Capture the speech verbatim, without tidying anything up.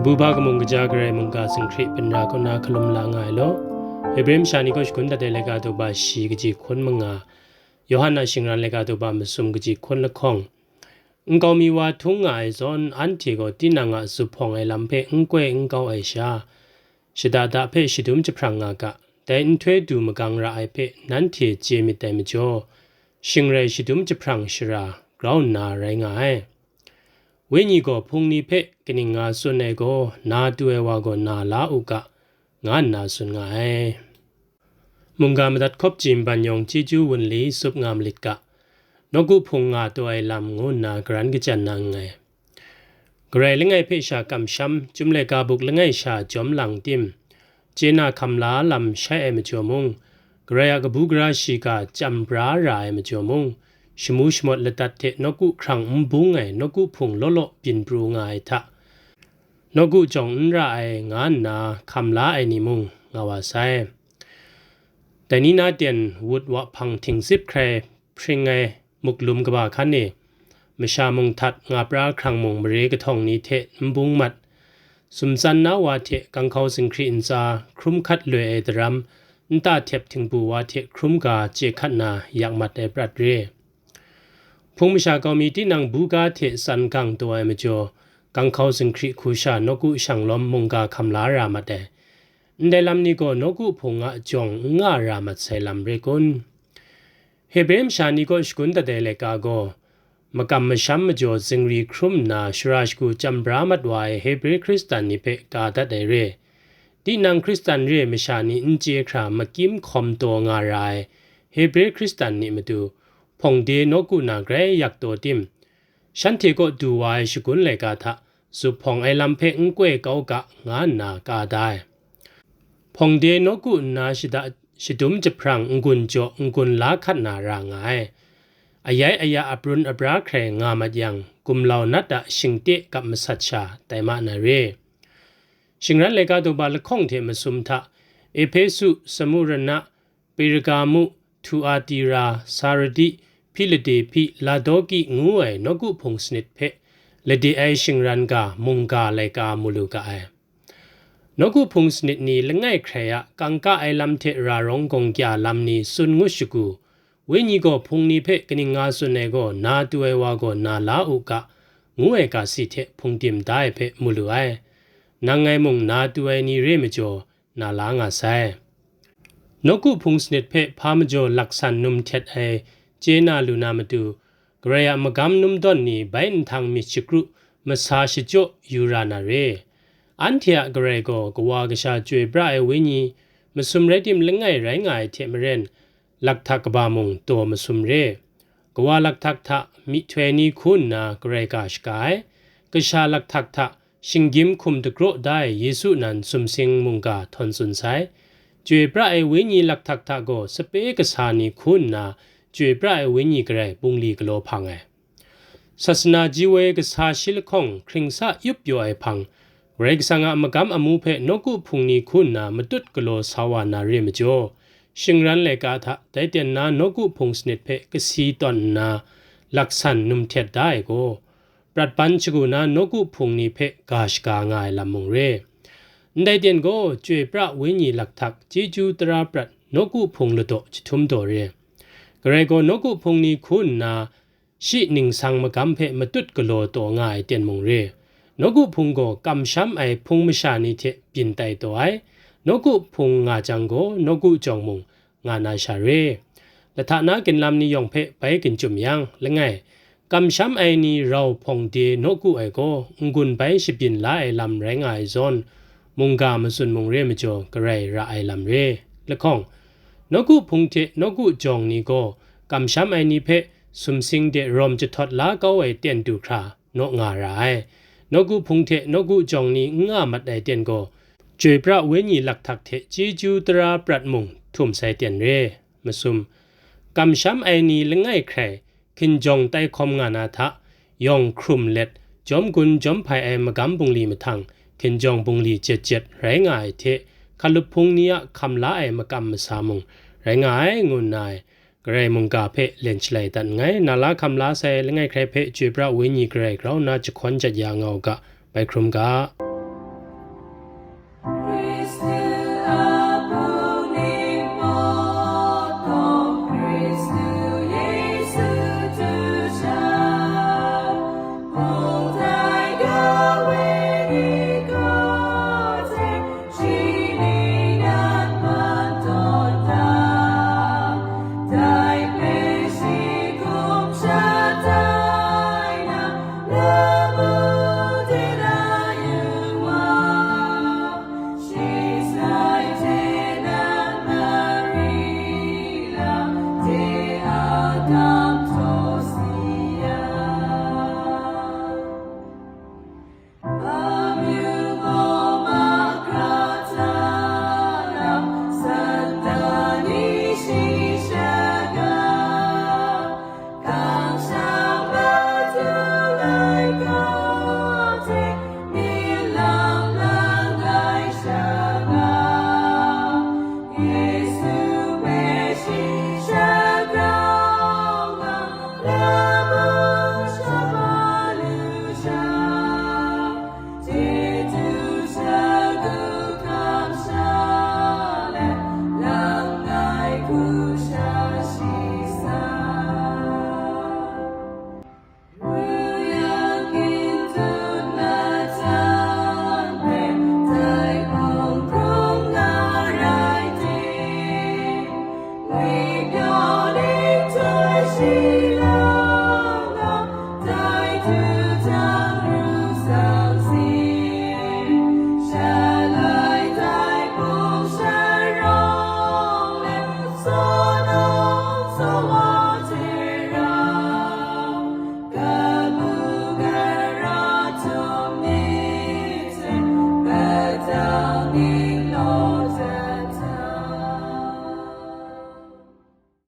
Buba kamung kaja Karai mungga singhkri byin ra kaw na hkalum la nga ai law, Hebre masha ni kaw shagun dat ai laika daw ba shi kaji hkun manga, Yawhan a shingran laika daw ba masum kaji hkun lahkawng, nkau mi wa htung nga ai zawn, anhte gaw tinang a zuphpawng ai lam hpe n koi n kau ai sha, shada da hpe shadum jahprang nga ga, dai nhtoi du magang ra ai hpe nanhte chye myit dai majaw, shing rai shadum jahprang shara grau nna rai nga ai. Wenyi gaw hpung ni hpe kaning nga tsun ai gaw, na tu ai wa gaw na la u ga, nga nna tsun nga ai. Mungga madat hkawp jim ban yawng chyeju wunli tsup nga malit ga, nawku hpung nga taw ai lam ngu nna garan kajan na nngai. Karai langai hpe sha kamsham, Chyum laika buk langai sha jawm lang tim, chye na hkam la lam shai ai majaw mung, Karai a kabu gara shiga chyam bra ra ai majaw mung, shamu shamawt ladat hte nawku hkrang n bung ai nawku hpung law law byin pru nga ai hta, nawku jawng n ra ai nga nna hkam la ai ni mung nga wa sai. Dai ni na ten wut wa hpang htingzip hkrai hpring ai muklum kaba hkan e, masha mung htat nga pra hkrang mung mare kahtawng ni hte n bung mat, sumtsan na wa hte ganghkau zinghkri ntsa hkrum hkat loi ai daram, nta htep htingbu wa hte hkrum ga chye hkat na yak mat ai prat re. Hpung masha kau mi tinang buga hte tsan gang taw ai majaw, ganghkau zinghkri hku sha nawku shanglawm mungga hkam la ra mat ai. Ndai lam ni gaw nawku hpung a jawng n nga ra mat sai lam re kun? Hebre masha ni kaw shagun dat ai laika gaw, makam masham majaw zingri hkrum nna shara shagu chyam bra mat wa ai Hebre Hkristan ni hpe ka dat ai re. Tinang Hkristan re ai masha ni n chye hkra makyim hkawm taw nga ra ai Hebre Hkristan ni matu, hpawng de nawku na grai yak taw tim, shanhte kaw du wa ai shagun laika hta zuphpawng ai lam hpe n koi kau ga, nga nna ka da ai. Hpawng de nawku nna shada shadum jahprang n-gun jaw n-gun la hkat na ra nga ai. Ayai aya aprun abra hkrai nga mat yang, gumlau nat a shingte kap masat sha tai ma na re. Shingran laika daw ba lahkawng hte masum hta, Ehpesu, Samurna, Pergamu, Tuatira, Sardi, Hpilade hpyi, Ladoki ngu ai nawku hpung sanit hpe lade ai shingran ga mungga laika mu lu ga ai. Nawku hpung sanit ni langai hkrai a kangka ai lam hte ra rawng gawng kya lam ni tsun ngut shagu, wenyi gaw hpung ni hpe kaning nga tsun ai gaw, na tu ai wa gaw na la u ga, ngu ai ga si hte hpungdim da ai hpe mu lu ai. Nang ngai mung na tu ai ni re majaw, na la nga sai. Nawku hpung sanit hpe hpa majaw laksan num htet ai chye na lu na matu, Karai a magam num dawn ni bai nhtang myit shakru masa shachyaw yu ra na re. Anhte a Karai gaw kawa kasha chyoi pra ai wenyi, masum rai tim langai rai nga ai hte maren, lakhtak kaba mung taw masum re. Kawa lakhtak hta myihtoi ni hku nna Karai ga shaga ai, kasha lakhtak hta shinggyim hkum dagraw da ai Yesu nan sumsing mungga htawn tsun sai. Chyoi pra ai wenyi lakhtak hta gaw sape kasa ni hku nna chyoi pra ai wenyi garai bungli galaw hpang ai. Sasana ji woi kasa shi lahkawng hkring sa yup pyaw ai hpang, Karai Kasang a magam amu hpe nawku hpung ni hku nna matut galaw sa wa na re majaw, shingran laika hta dai ten na nawku hpung sanit hpe kasi tawn nna, laksan num htet da ai gaw, prat ban shagu na nawku hpung ni hpe ga shaga nga ai lam mung re. Ndai ten gaw, chyoi pra wenyi lakhtak chyeju tara prat nawku hpung ladaw jahtum daw re. Karai gaw nawku hpung ni hku nna, shi ningsang magam hpe matut galaw taw nga ai ten mung re. Nawku hpung gaw kamsham ai hpung masha ni hte byin tai taw ai. Nawku hpung nga jang gaw, nawku jawng mung nga na sha re. Lahta na ginlam ni yawng hpe bai ginchum yang, langai, kamsham ai ni rau hpawng de nawku ai gaw, n-gun bai shabyin la ai lam rai nga ai zawn, mungga matsun mung re majaw, Karai ra ai lam re. Lahkawng, nawku hpung hte nawku jawng ni gaw, kamsham ai ni hpe sumsing de rawm jahtawt la kau ai ten du hkra naw nga ra ai. Nawku hpung hte nawku jawng ni n nga mat ai ten gaw, chyoi pra wenyi lakhtak hte chyeju tara prat mung htum sai ten re. Masum, kamsham ai ni langai hkrai, hkinjawng tai hkawm nga na hta, yawng hkrum let, jawm gun jawm hpai ai magam bungli mahtang, hkinjawng bungli jet jet rai nga ai hte, hkalup hpung ni a hkam la ai makam masa mung rai nga ai, ngu nna ai, Karai mungga hpe len shalai dat nngai. Na la hkam la sai langai hkrai hpe chyoi pra wenyi Karai grau nna jahkawn jat ya nga u ga, bai hkrum ga.